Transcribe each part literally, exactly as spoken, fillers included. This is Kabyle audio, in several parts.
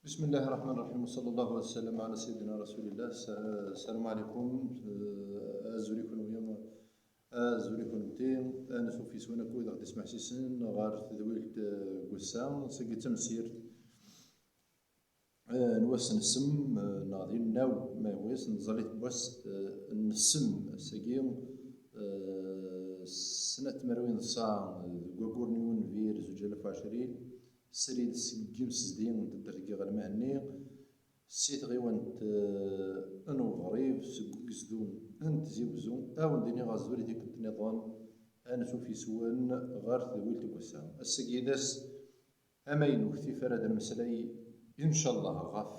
بسم الله الرحمن الرحيم، وصلى الله وسلم على سيدنا رسول الله. السلام عليكم. Azul i kunwi, azul i kunti, ansuf yes-wen akk wid aɣ-d-ismeḥsisen ɣer tedwilt n wass-a. Sagi d tamsirt n wass n ssem, neɣ d inaw, ma yehwa-yas, n tẓallit n wass n ssem. Ass-agi, snat tmerwin d ṣa deg waggur n yunbir zuǧ alaf u ɛecrin, srid seg yimsezdi n taddart n Yiɣil Mhenni, si tɣiwant n Uɣrib, seg ugezdu n Tizi Wezzu. Ad wen-d-iniɣ azul i tikkelt nniḍen, ansuf yes-wen ɣer tedwilt n wass-a. Ass-agi d ass amaynut, tif ara d-nemmeslay, incallah, ɣef,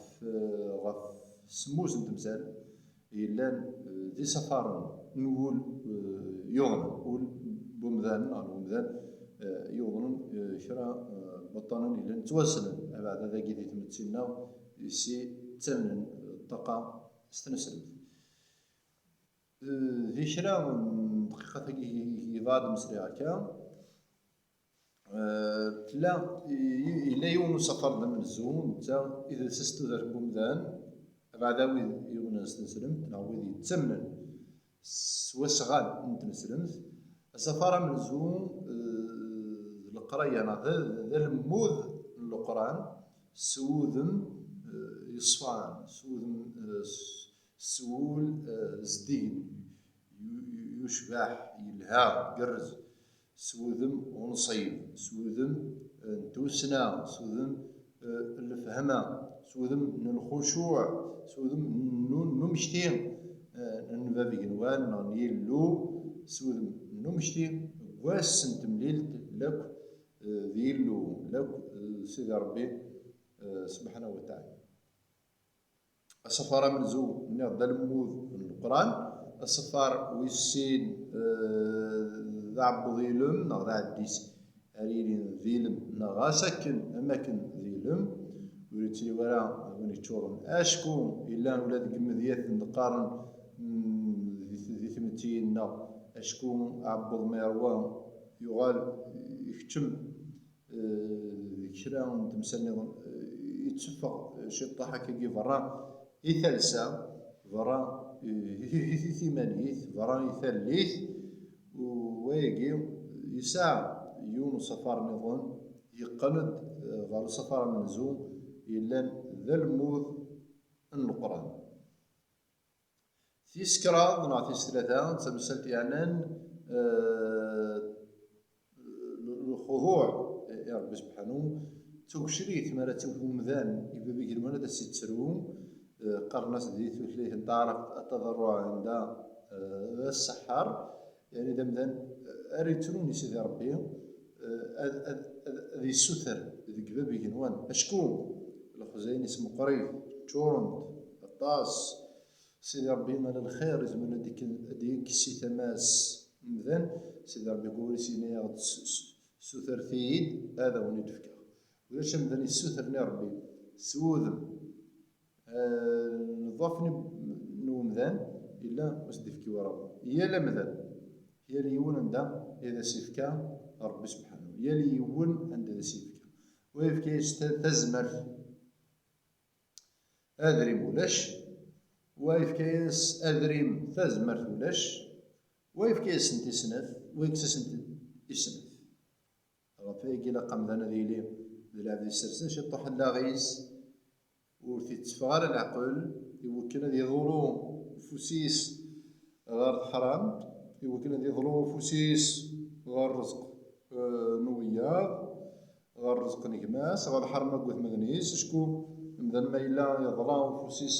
ɣef semmus n temsal yellan di isafaren n wul yuḍnen, ul n umdan, neɣ n umdan yuḍnen kra n ibaṭṭanen yellan ttwassnen abeɛda dagi di tmetti-nneɣ, si ttamnen ṭṭaqa s tneslemt. Di kra n dqiqat-agi, yebɣa ad d-mmeslayeɣ akka. Tella, yella yiwen n usafar d amenzu, netta i d asas n tudert n umdan, abeɛda wid yuḍnen s tneslemt, neɣ wid yettamnen s wasɣan n tneslemt. Asafar amenzu d leqraya, neɣ d, d alemmud n Leqran s wudem yeṣfan, s wudem, s wul zeddigen, yucbaḥ, yelha, igerrez, s wudem unṣib, s wudem n tussna, s wudem n lefhama, s wudem n lxucuɛ, s wudem n umekti n bab igenwan neɣ n Yillu, s wudem n umekti n wass n temlilt lakk d Yillu, lakk d Sidi Ṛebbi subḥanahu wa taɛala. Asafar amenzu, nniɣ-d, d alemmud n Leqran. Asafar wis sin d aɛebbuḍ ilem neɣ d aɛeddis, ar yilin d ilem neɣ ɣas akken am akken d ilem, ur yettili wara d win yeččuren. Acku yella ula deg imedyat n d-qqaren di tmetti-nneɣ, acku aɛebbuḍ ma yerwa yuɣal ikeččem deg kra n temsal nniḍen, yetteffeɣ ciṭṭaḥ akkagi berra i talsa, berra i timanit, berra i tallit. U wayagi yesɛa yiwen usafar nniḍen, yeqqen-d ɣer usafar amenzu yellan d almud n Leqran. Tis kraḍ neɣ tis tlata d tamsalt yeɛnan lxuḍuɛ i Ṛebbi Subḥanu, d tugecrit mi ara tt-iwet umdan i bab igenwan ad as-ittru. Qqaren-as di tutlayt n taɛrabt ataḍarruɛ ɛinda as-seḥḥer, yeɛni d amdan ara yettrun i Sidi Ṛebbi, ad, ad, ad, ad yessuter deg bab igenwan, acku lexzayen-is meqqrit, ččurent aṭas. Sidi Ṛebbi ala lxir izemren ad d-ikkes si tama-s umdan. Sidi Ṛebbi deg wawal-is yenna-yaɣ-d, sutret-iyi-d, ad awen-id-fkeɣ. Ulac amdan yessutren i Ṛebbi s wudem. Nḍaf n umdan yella ur s-d-ifki wara. Yal amdan, yal yiwen anda i d as-ifka Ṛebbi Subḥanahu, yal yiwen anda i d as-ifka. Wa yefka-yas tazmert, adrim ulac, wa yefka-yas adrim, tazmert ulac, wa yefka-yasent i snat, wa yekkes-asent i snat. Ɣef wayagi ilaq amdan ad yili d lɛebd isersen ciṭṭaḥ allaɣ-is, ur t-itteffeɣ ara leɛqel, iwakken ad iḍuru ufus-is ɣer leḥram, iwakken ad iḍlu ufus-is ɣer ṛṛezq n wiyaḍ, ɣer ṛṛezq n gma-s, ɣer lḥerma n wetmaden-is, acku amdan ma yella yeḍla ufus-is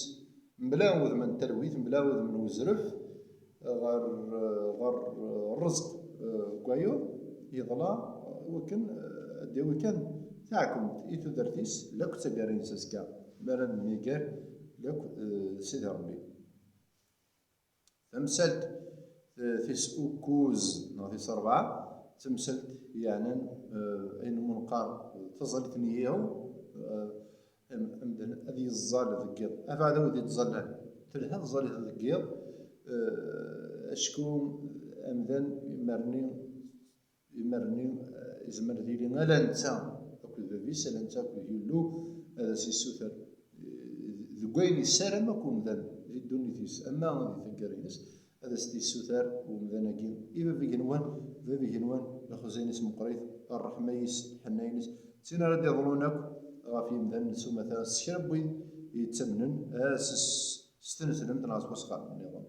mebla udem n talwit, mebla udem n uzref, ɣer, ɣer ṛṛezq n wayeḍ, yeḍla wakken ad d-yawi kan taɛkemt i tudert-is, lakk d taggara-ines azekka, mi ara nemmiger lakk d Sidi Ṛebbi. Tamsalt tis ukkuẓ neɣ tis ṛebɛa, d tamsalt yeɛnan ayen umi neqqar taẓallit n yiḍ, amdan ad yeẓẓal deg yiḍ. Abeɛda ur d-yettẓalla, telha tẓallit deg yiḍ, acku amdan imerni, imerni izmer ad yili ala netta akk d bab-is, ala netta akked Yillu, ad as-yessuter, eh, deg wayen yessaram akk umdan di ddunit-is, ama di taggara-ines, ad as-t-yessuter umdan-agi i bab igenwan, bab igenwan, lxezza-ines meqqrit, ṛṛeḥma-is, lḥenna-ines, d tin ara d-iḍlun akk ɣef yimdanen s umata, s kra n wid yettamnen, eh, s, s, s tneslemt neɣ s wesɣaren nniḍen.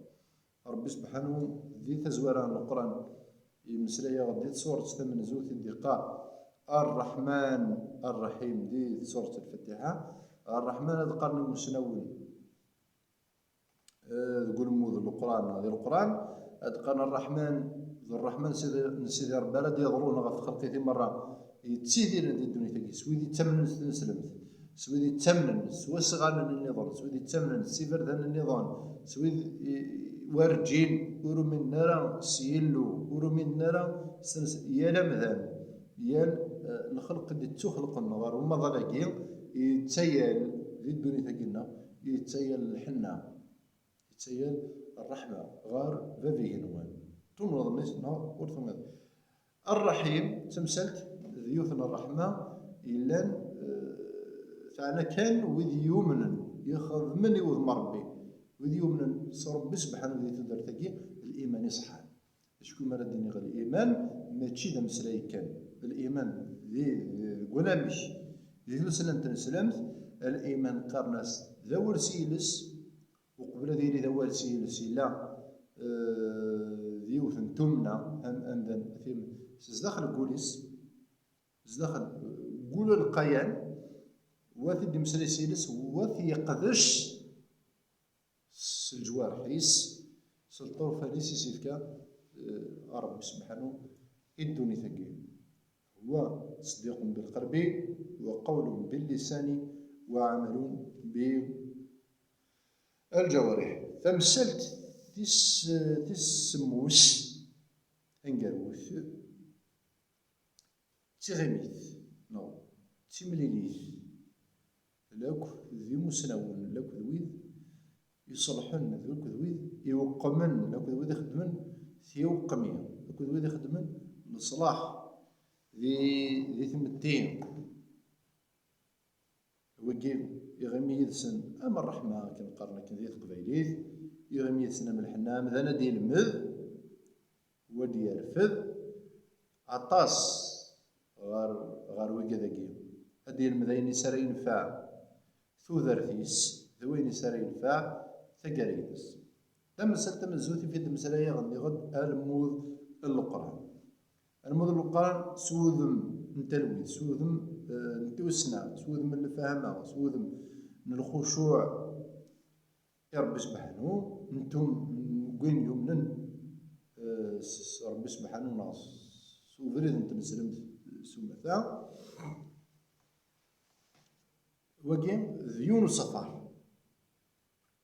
Ṛebbi Sebḥanu di tazwara n Leqran yemmeslay-aɣ-d di tsuret tamenzut i d-iqqar Ṛṛeḥman Ṛṛeḥim di tsuret Lfatiḥa. Ṛṛeḥman ad qqaren imusnawen, eh, deg ulmud n Leqran neɣ di Leqran, ad qqaren Ṛṛeḥman d Ṛṛeḥman n Sidi, n Sidi Ṛebbi ara d-yeḍrun ɣef lxelq-it i merra yettidiren di ddunit-agi, s wid yettamnen s tneslemt, s wid yettamnen s wasɣanen nniḍen, s wid yettamnen s iberdan nniḍen, s wid i, werǧin ur uminen ara s Yillu, ur uminen ara s tnes-, yal amdan, yal, eh, lxelq i d-ittuxelqen ɣer umaḍal-agi, yettayal di ddunit-agi-nneɣ, yettayal lḥenna, yettayal ṛṛeḥma ɣer bab igenwan. Tumneḍ mmi-s neɣ ur tumneḍ? Ṛṛeḥim, d tamsalt d yiwet n ṛṛeḥma yellan, eh, teɛna kan wid yumnen, ixedmen i wudem n Ṛebbi, wid yumnen s Ṛebbi Sebḥanu di tudert-agi, d liman iṣeḥḥan. Acku mi ara d-iniɣ liman, mačči d ameslay kan. Liman di, deg unamek, di tussna n tneslemt, liman qqaren-as d awal s yiles, uqbel ad yili d awal s yiles, yella, eh, d yiwet n tumna, am, amdan, tim, s zdaxel n wul-is, zdaxel n wul alqayan, wa t-id-imeslay s yiles, wa t-yeqdec s lǧwarḥ-is, s lṭurfan-is i s-ifka, eh, Ṛebbi Sebḥanu i ddunit-agi. هو تصديق بالقلب وقول باللسان وعمل بالجوارح. Tamsalt tis, tis semmus, taneggarut, d tiɣimit, neɣ d timlilit, lakk d imusnawen, lakk d wid iṣelḥen, lakk d wid iweqqmen, lakk d wid ixeddmen tiweqqmi, lakk d wid ixeddmen leṣlaḥ di, di tmetti. Wigi iɣimi yid-sen am ṛṛeḥma, akken qqaren akken di teqbaylit, iɣimi yid-sen am lḥenna, amdan ad d-yelmed, wa d-yerfed aṭas ɣer, ɣer wigad-agi. Ad d-yelmed ayen i s ara yenfeɛ tudert-is, d wayen i s ara yenfeɛ taggara-ines. Tamsalt tamenzut i fi d-mmeslayeɣ nniɣ-d almud n Leqran. Almud n Leqran s wudem n talwit, s wudem, eh, n tussna, s wudem n lfahma, s wudem n lxucuɛ i Ṛebbi Sebḥanu, n tum-, n win yumnen, eh, s, s Ṛebbi Sebḥanu neɣ s, s ubrid n tneslemt s umata. Wagi d yiwen usafar,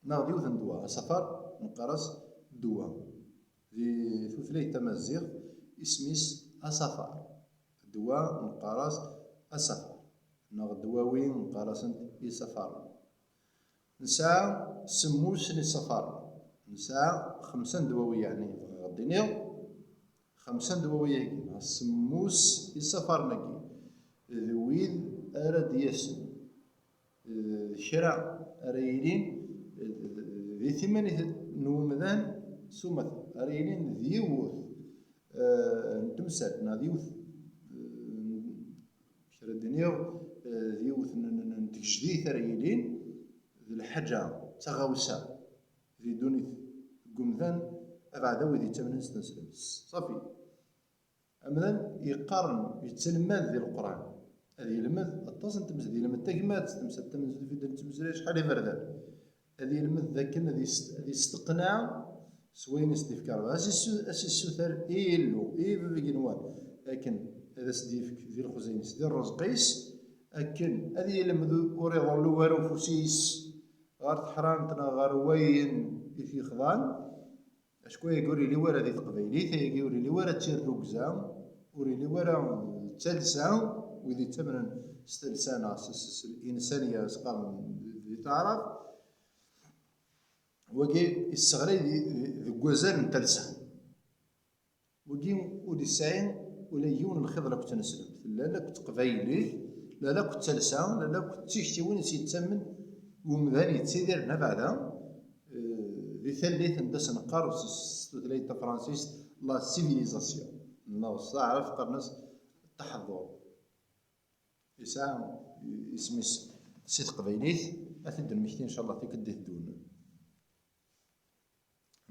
neɣ d yiwet n ddwa. Asafar neqqar-as ddwa. Di tutlayt tamaziɣt, isem-is asafar. Ddwa neqqar-as asafar, neɣ ddwawi neqqar-asent isafaren. Nesɛa semmus n isafaren. Nesɛa xemsa n ddwawi, yeɛni bɣiɣ ad d-iniɣ xemsa n ddwawi-agi, neɣ semmus isafaren-agi, d wid ara d-yasen, d kra ara yilin, d, d, di timanit n umdan s umata, ara yilin d yiwet, eh, n temsalt, neɣ d yiwet, eh, kra d-iniɣ, eh, d yiwet n, n, n, n tgejdit ara yilin, d lḥaǧa, d taɣawsa di ddunit n umdan, abeɛda wid yettamnen s tneslemt. Ṣafi. Amdan yeqqaren, yettelmad di Leqran. Ad yelmed aṭas n temsal, ad yelmed tagmat, temsal tamenzut i d-nettmeslay acḥal iberdan. Ad yelmed dakken ad yest-, ad yesteqneɛ s wayen i s-d-ifka Ṛebbi. Ad s-issu-, ad s-issuter i Yillu, i Bab igenwan, akken ad as-d-yefk di lxezza-ines, di ṛṛezq-is, akken ad yelmed ur iḍellu ara ufus-is ɣer teḥramt neɣ ɣer wayen i t-yexḍan. Acku ayagi ur yelli wara di teqbaylit, ayagi ur yelli wara d tirrugza, ur yelli wara d talsa, wid yettamnen s talsa neɣ s, s, s linsaniya, s qqaren di taɛrabt. Wagi yesseɣlay di, di, deg wazal n talsa. Wagi ur yesɛi ula yiwen n lxiḍ akked tneslemt. Llan akked teqbaylit, Lala akk d talsa, lala akk d tiktiwin i s-yettamen umdan yettidiren abeɛda, eh, di tallit anda s-neqqar s, s tutlayt tafransist la civilisation, neɣ s taɛrabt qqaren-as taḥeḍḍur. Yesɛa isem-is si teqbaylit, ad t-id-nmekti, ncallah, tikkelt d-iteddun.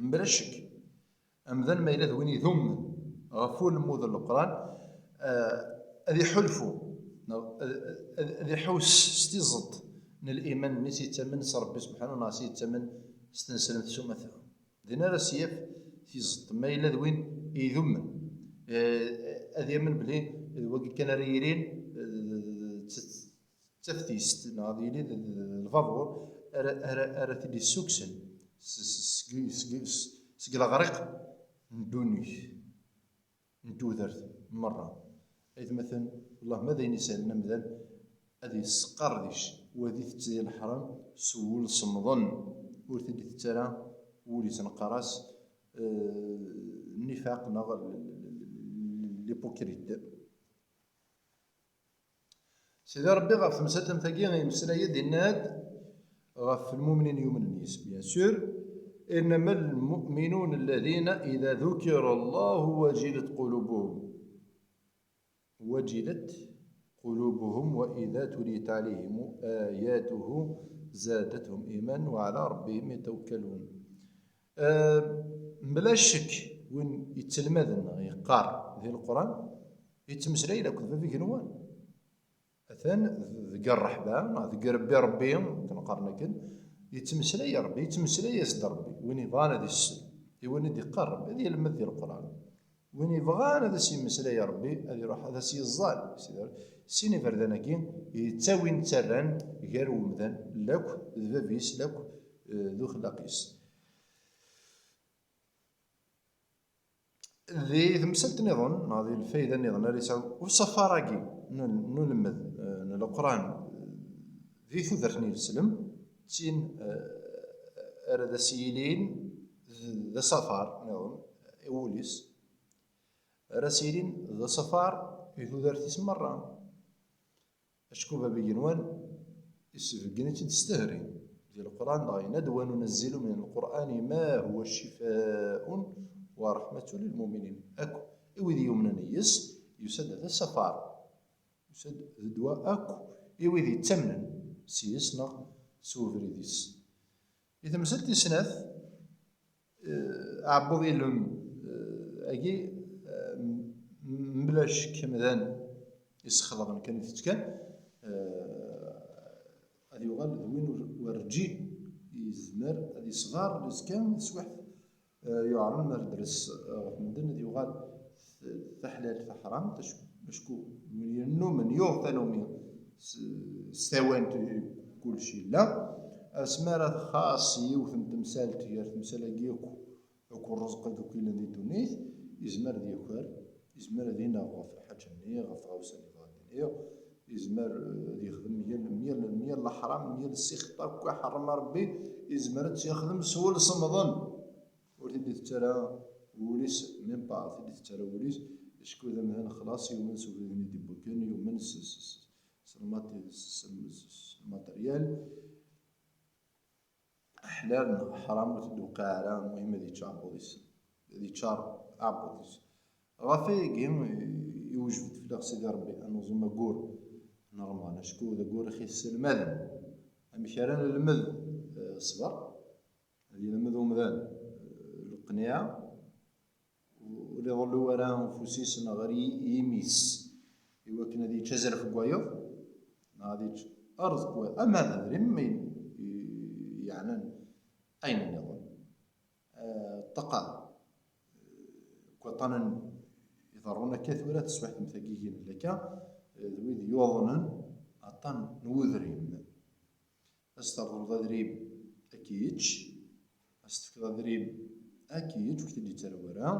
Mebla ccek, amdan ma yella d win idumen ɣef ulemmud n Leqran, eh, ad iḥulfu, neɣ ad, ad, ad iḥus s tiẓeṭ n liman-nni s yettamen s Ṛebbi subḥanahu, neɣ s yettamen s tneslemt s umata. Din ara s-yaf tiẓeṭ, ma yella d win idumen, eh, ad yamen belli d wagi kan ara yilin, eh, d, d, d, d taftist, neɣ ad yili d, d, d lbabuṛ ara, ara, ara t-id-issukksen s, s, seg, seg, s, seg leɣriq n ddunit, n tudert merra. Aytmaten, wellah ma d ayen isehlen amdan ad yesqerdic u ad itett di leḥram s wul semḍen, ur t-id-itett ara wul-is, neqqar-as, eh, nnifaq neɣ l-, l-, l-, l'hypocrite. Sidi Ṛebbi ɣef temsalt am tagi imeslay-d, yenna-d ɣef lmumnin yumnen yis, bien sûr, إنما المؤمنون الذين إذا ذكر الله وجلت قلوبهم، وجلت قلوبهم وإذا تليت عليهم آياته زادتهم إيمانا وعلى ربهم يتوكلون. Eh, mebla ccek, win yettelmaden neɣ yeqqar di Leqran, yettmeslay akked Bab igenwan. Atan deg ṛṛeḥba, neɣ deg Ṛebbi, Ṛebbi, akken qqaren akken, yettmeslay Ṛebbi, yettmeslay-as-d Ṛebbi. Win yebɣan ad isel i win i d-iqqar Ṛebbi, ad yelmed di Leqran. Win yebɣan ad as-yemmeslay Ṛebbi, ad iruḥ ad as-yeẓẓal. Sin iberdan-agi yettawin, ttarran gar umdan lakk d bab-is, lakk, eh, d uxellaq-is. Di temsalt nniḍen, neɣ di lfayda nniḍen ara yesɛu usafar-agi n, n ulmed, eh, n Leqran di tudert n Yislem, d tin, eh, ara d as-yilin d, d asafar nniḍen i wul-is, ara s-yilin d asafar i tudert-is merra. Acku Bab igenwan isbeggen-itt-id s tehri. Di Leqran dɣa yenna-d: "وننزل من القرآن ما هو شفاء ورحمة للمؤمنين." Akk i wid yumnen yis, yusa-d d asafar. Yusa-d d ddwa akk i wid yettamnen s yis neɣ s ubrid-is. Di temsalt tis snat, eh, aɛebbuḍ ilem, eh, agi, eh, m-, mebla ccek amdan isexḍben kan, itett kan, eh, ad yuɣal d win ur, werǧin yezmer ad yeṣber, d kan taswiɛt, eh, yuɛren mi ara d-tres, eh, ɣef medden, ad yuɣal t-, taḥlalt taḥramt, ac-, acku win yennumen yuɣ tanumi s, s tawant, kulci yella. Asmi ara txaṣ yiwet n temsalt gar temsal-agi akk, akk rrezq akk yellan di ddunit, yezmer ad yaker, yezmer ad ineɣ ɣef lḥaǧa-nni, ɣef tɣawsa-nni bɣa ad iniɣ, yezmer, eh, ad yexdem myal, myal, myal leḥram, myal ssixṭa akk iḥeṛṛem Ṛebbi, yezmer ad tt-yexdem s wul semḍen. Ur t-id-itett ara wul-is, même pas, ur t-id-itett ara wul-is, acku d amdan xlaṣ, yumen s ubrid-nni d-ibukken, yumen s, s, s, s lmati-, s, s, s lmateryal. Ḥlal neɣ ḥram, ur t-id-tewqiɛ ara, lmuhim ad yečč aɛebbuḍ-is, ad yeččar aɛebbuḍ-is. Ɣef wayagi, iwjeb-d fell-aɣ Sidi Ṛebbi ad neẓum aggur n Remḍan, acku d aggur i ɣ-yesselmaden amek ara nelmed, eh, ṣṣber, ad yelmed umdan, eh, leqniɛa, ur iḍellu ara ufus-is neɣ ɣer yi-, yimi-s, i wakken ad yečč azref n wayeḍ, neɣ ad yečč areẓq n wayeḍ, ama d adrim, ma y-, y-, yeɛnan ayen nniḍen. Eh, ṭṭaqa, eh, deg waṭṭanen iḍerrun akka tura, teswiɛt n tagi i nella akka, eh, d wid yuḍnen aṭṭan n udrim. Ad s-terḍleḍ adrim, ad k-yečč. Ad s-tefkeḍ adrim, ad k-yečč, ur k-t-id-yettarew ara.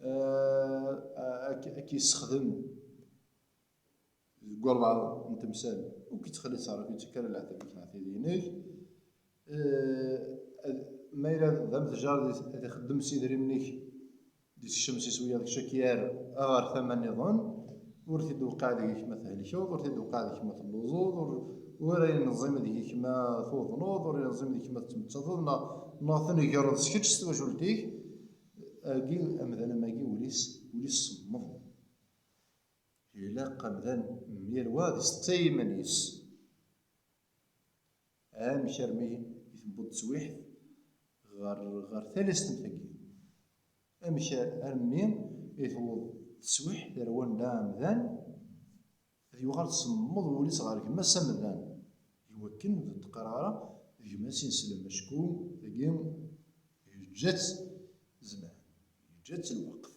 Eh, ad k-, ad k-yessexdem deg walbeɛḍ n temsal, ur k-yettxelliṣ ara, ur k-yettak ara leɛtab-ik neɣ tidi-inek. Eh, ad, ma yella d amtejjar, ad ixeddem s idrimen-ik, di tcemsis wiyaḍ kečč ad k-yerr ɣer tama nniḍen. Ur t-id-tewqiɛ deg-k ma thelkeḍ, ur t-id-tewqiɛ deg-k ma telluẓeḍ, ur, ur yenẓim deg-k ma tuḍneḍ, ur yenẓim deg-k ma tettmettateḍ, neɣ, neɣ tnegreḍ s kečč s twacult-ik. Agi, amdan am agi, ul-is, ul-is semmeḍ. Ilaq amdan, yal wa ad iseṭṭi iman-is. Amek armi i tewweḍ teswiḥt ɣer, ɣer talast am tagi? Amek armi i tewweḍ teswiḥt ar wanda amdan ad yuɣal semmeḍ wul-is ɣer gma-s amdan, iwakken ur d-teqqar ara d gma-s ineslem, acku tagi yeǧǧa-tt zzman, yeǧǧa-tt lweqt.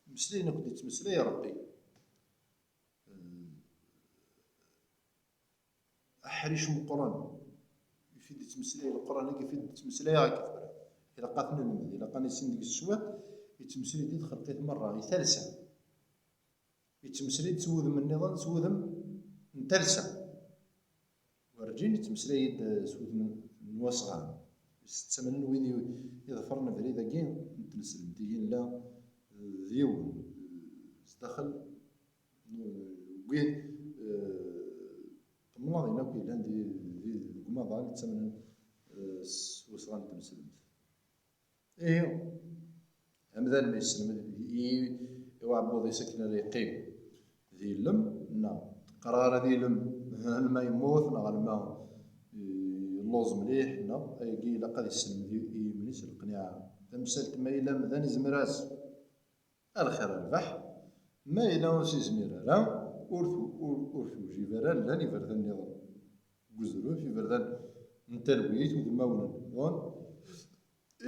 Mmeslayen akk d-yettmeslay Ṛebbi. Aḥric meqqren. Ifi d-yettmeslay Leqran-agi, ifi d-yettmeslay akka tura. Ilaq ad t-nelmed, ilaq ad nissin deg-s cwiṭ, yettmeslay di txelqit merra, i talsa. Yettmeslay-d s wudem nniḍen, s wudem n talsa. Werǧin yettmeslay-d s wudem n wasɣan. Tettamnen wid i-, iḍefren abrid-agi n tneslemt, ihi nella d yiwen, zdaxel n wid, eh, temnaḍin akk yellan di, di, deg umaḍal, ttamnen, eh, s wasɣan n tneslemt. Ihi, amdan ma yesselmed i, i uɛebbuḍ-is akken ara yeqqim d ilem, neɣ teqqar ara d ilem alma yemmut, neɣ alma, eh, yelluẓ mliḥ, neɣ ayagi ilaq ad yesselmed i, i yiman-is leqniɛa. Tamsalt ma yella amdan izmer-as, a lxir a rrbeḥ, ma yella ur s-izmir ara, ur tu-, ur, ur tewjib ara, llan iberdan nniḍen deg uzruf, iberdan n talwit, udmawen nniḍen.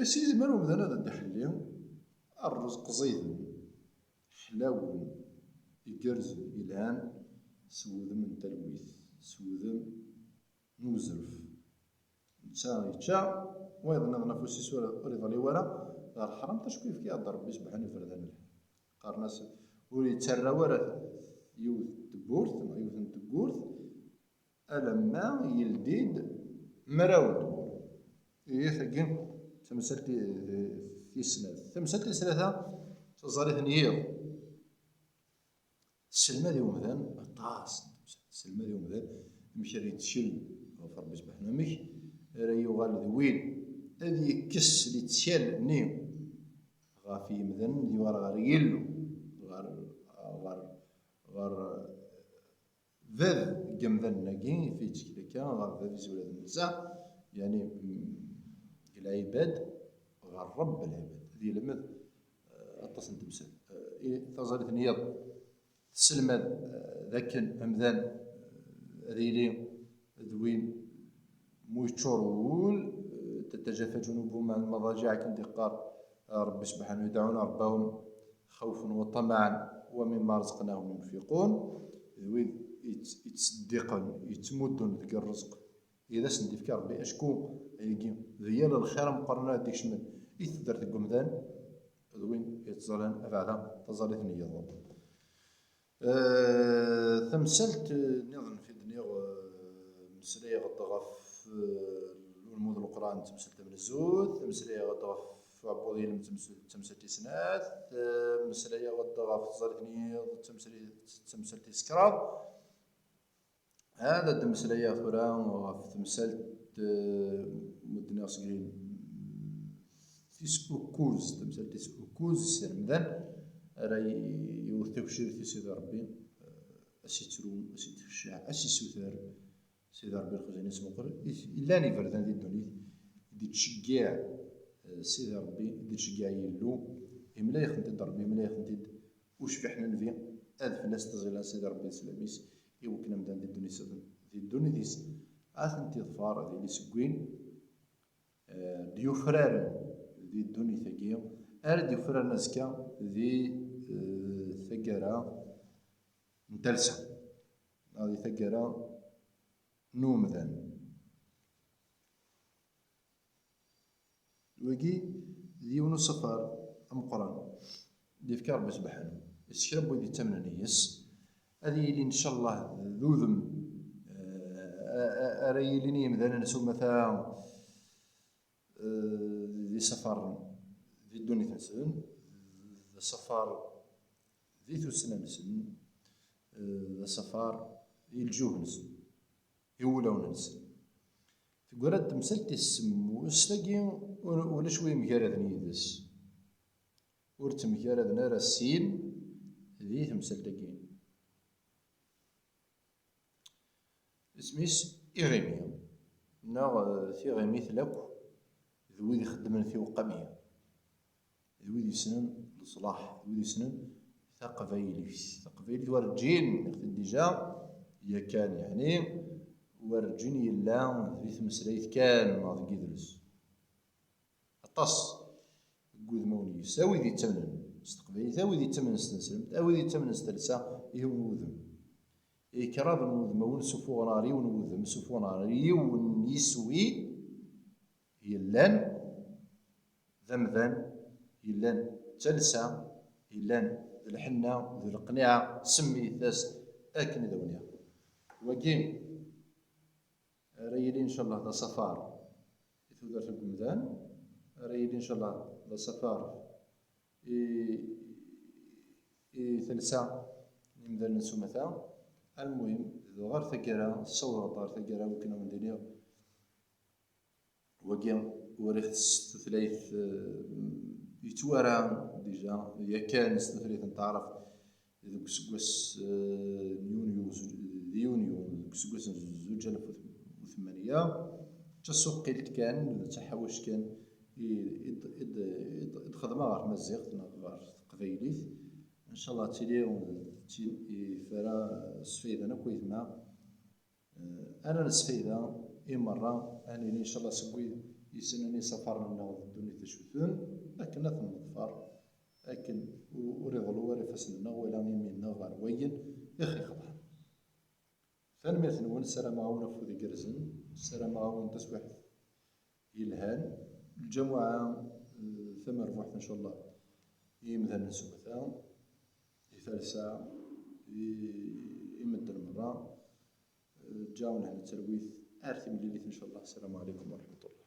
Is izmer umdan ad d-iḥelli rrezq ẓiden, ḥlawen, igerrzen, ilhan, s wudem n talwit, s wudem n uzref. Netta yečča, wayeḍ nniḍen afus-is ur, ur iḍli wara, ɣer ḥram, acku yefka-yaɣ-d Ṛebbi subḥan iberdan lḥir. Qqaren-as ur yettarra wara yiwet n tewwurt, neɣ yiwet n tewwurt, alamma yeldi-d mraw n tewwurt. Ihi tagi d tamsalt ti-, tis snat. Tamsalt tis tlata, taẓallit n yiḍ. Tesselmad i umdan aṭas n temsal. Tesselmad i umdan amek ara yettkel ɣef Ṛebbi subḥanahu, amek ara yuɣal d win ad yekkes lettkal-nni ɣef yimdanen, ad yuɣal ɣer Yillu, ɣer, ɣer, ɣer bab n yemdanen-agi, i fi yettkel akka, ɣer bab izewladen netta, yeɛni, mm, deg lɛibad, ɣer Ṛebb lɛibad. Ad yelmed, eh, aṭas n temsal. Eh, i taẓallit n yiḍ, tesselmad, eh, d akken amdan, eh, ad yili d win mu yeččur wul, eh, تتجافى جنوبهم عن المضاجع, akken d-iqqar, eh, Ṛebbi subḥanahu, يدعون ربهم خوفا وطمعا ومما رزقناهم ينفقون, d wid yett-, yettseddiqen, yettmuddun deg rrezq i d asen-d-ifka Ṛebbi, acku ayagi d yal lxir ameqqran ara d-ikecmen i tedder deg umdan, d win yettẓalan abeɛda taẓallit n yiḍ. Eh, tamsalt, eh, nniḍen fi d-nniɣ, eh, mmeslayeɣ-d ɣef, eh, ulmud n Leqran, tamsalt tamenzut, mmeslayeɣ-d ɣef uɛebbuḍ ilem, tams-, tamsalt tis snat, eh, mmeslayeɣ-d ɣef tẓallit n yiḍ, tamsal-, tamsalt tis kraḍ. Ad d-mmeslayeɣ tura ɣef temsalt, eh, ma d-nniɣ seg tis ukuz, temsalt tis ukuz s remdan, ara y-, yewwet tagecrirt i Sidi Ṛebbi, eh, a s-ittru, a s-ittfecciɛ, a s-isuter Sidi Ṛebbi lxezayna-s meqqren, i, i llan iberdan di ddunit, i d-ittceggiɛ, eh, Sidi Ṛebbi, i d-ittceggiɛ Yillu, imla-yaɣ-tent-id Ṛebbi, imla-yaɣ-tent-id ucbiḥ n Nnbi, ad fell-as tiẓilan Sidi Ṛebbi d sslam-is, i wakken amdan di ddunit-is, di ddunit-is, ad tent-iḍfer, ad yili seg win, eh, d-yufraren di ddunit-agi, ara d-yufraren azekka di, eh, taggara n talsa, neɣ di taggara n umdan. Wagi d yiwen usafer ameqqran d-yefka Ṛebbi subḥanahu. S kra n wid yettamnen yes, ad yili ncallah d udem, eh, a-, a-, ara yilin i yimdanen s umata, eh, d isafaren di ddunit-nsen, d asafar di tussna-nsen, eh, d asafar i lǧuh-nsen, i wulawen-nsen. Teggra-d temsalt tis semmus, tagi ur, ulac wi yemgaraden yid-s. Ur ttemgaraden ara sin di temsalt-agi. Isem-is iɣimi, neɣ, eh, tiɣimit lakk d wid ixeddmen tiwqamin, d wid yessnen leṣlaḥ, d wid yessnen taqbaylit. Taqbaylit werǧin, nniɣ-t-id dija, yakan, yeɛni, werǧin yella di tmeslayt kan neɣ deg yidles. Aṭas deg wudmawen-is, a wid yettamnen s teqbaylit, a wid yettamnen s tneslemt, a wid yettamnen s talsa, ihi n wudem. I kraḍ n wudmawen ssufuɣen ɣer yiwen n wudem, ssufuɣen ɣer yiwen n yiswi yellan d amdan, yellan d talsa, yellan d lḥenna, d leqniɛa, semmit-as akken i d-awniɣ. Wagi ara yili, ncallah, d asafar i tudert n umdan, ara yili, ncallah, d asafar i, i talsa n yimdanen s umata. Almuhim, ɣer taggara, tessawḍeḍ ɣer taggara, wakken ad wen-d-iniɣ, wagi uriɣ-t s tutlayt, eh, yettwara dija yakan s tutlayt n taɛrabt deg useggas, eh, n yunyu, di yunyu, deg useggas n zuǧ alaf u tmanya. D tasuqqilt kan, d taḥawact kan i, i, i, i, i d-xedmeɣ ɣer tmaziɣt neɣ ɣer teqbaylit. Ncallah ad tili d tin i fara sfaydan akk aytma. Eh, ara nesfayda i merra, ad nili, ncallah, seg wid yessnen isafaren-nneɣ d ddunit d acu-ten, akken ad ten-neḍfer, akken u-, ur iḍellu ara ifassen-nneɣ wala imi-nneɣ ɣer wayen i ɣ-ixḍan. Tanemmirt-nwen, ssarameɣ-awen afud igerrzen, ssarameɣ-awen taswiɛt yelhan. Lǧamuɛa, eh, tamerbuḥt, ncallah, i yimdanen s umata, i talsa, i, i medden merra. Eh, ǧǧaɣ-wen hna talwit, ar timlilit, ncallah. Ssalamu ɛlikum wa raḥmatullah.